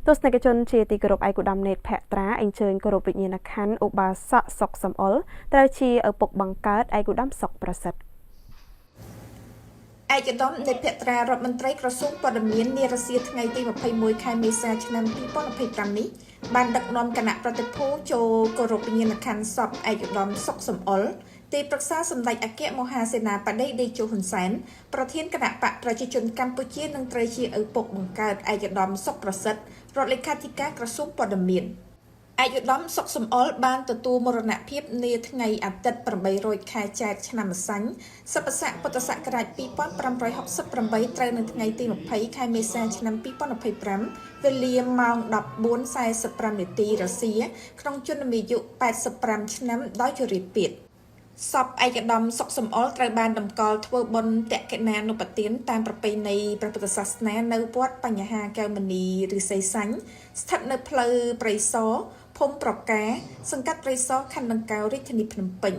ទស្សនិកជនជាទីគោរពឯកឧត្តមនេតភក្ត្រាអញ្ជើញគោរពវិញ្ញាណក្ខន្ធឧបាសកសុកសំអល់ត្រូវជាឪពុកបង្កើតឯកឧត្តមសុកប្រសិទ្ធ ឯកឧត្តមនៃភក្ត្រារដ្ឋមន្ត្រីក្រសួងព័ត៌មាននារសៀលថ្ងៃទី21ខែមេសាឆ្នាំ2025នេះបានដឹកនាំគណៈប្រតិភូចូលគោរពវិញ្ញាណក្ខន្ធសពឯកឧត្តមសុកសំអល់ទីប្រឹក្សាសម្ដេចអគ្គមហាសេនាបតីតេជោហ៊ុនសែនប្រធានគណៈបកប្រជាជនកម្ពុជានិងត្រូវជាឪពុកបង្កើតឯកឧត្តមសុកប្រសិទ្ធរដ្ឋលេខាធិការក្រសួងព័ត៌មានឯកឧត្តមសុកសំអល់បានទទួលមរណភាពនាថ្ងៃអាទិត្យ800ខែចែត្រឆ្នាំម្សាញ់សប្បស័កពុទ្ធសករាជ2568ត្រូវនៅថ្ងៃទី20ខែមេសាឆ្នាំ2025វេលាម៉ោង14:45នាទីរសៀលក្នុងជនមាយុ85ឆ្នាំដោយជរាពាធសពឯកឧត្តមសុកសំអល់ត្រូវបានតម្កល់ធ្វើបុណ្យតក្កណានុបទានតាមប្រពៃណីព្រះពុទ្ធសាសនានៅវត្តបញ្ហាកែវមនីឫស្សីសាញ់ស្ថិតនៅផ្លូវព្រៃសរភូមិប្រការសង្កាត់ព្រៃសរខណ្ឌដង្កោរាជធានីភ្នំពេញ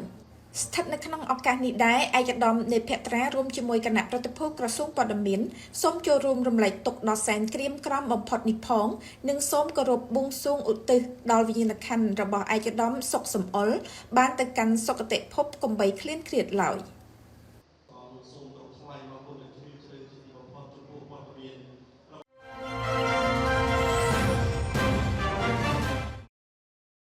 ស្ថិតនៅក្នុងឱកាសនេះដែរឯកឧត្តមនៃភក្ត្រារួមជាមួយគណៈប្រតិភូក្រសួងព័ត៌មានសូមចូលរួមរំលែកទុក្ខដ៏សែនក្រៀមក្រំបំផុតនេះផងនិងសូមគោរពបួងសួងឧទ្ទិសដល់វិញ្ញាណក្ខន្ធរបស់ឯកឧត្តមសុកសំអល់បានទៅកាន់សុគតិភពកុំបីឃ្លានឃ្លាតឡើយ។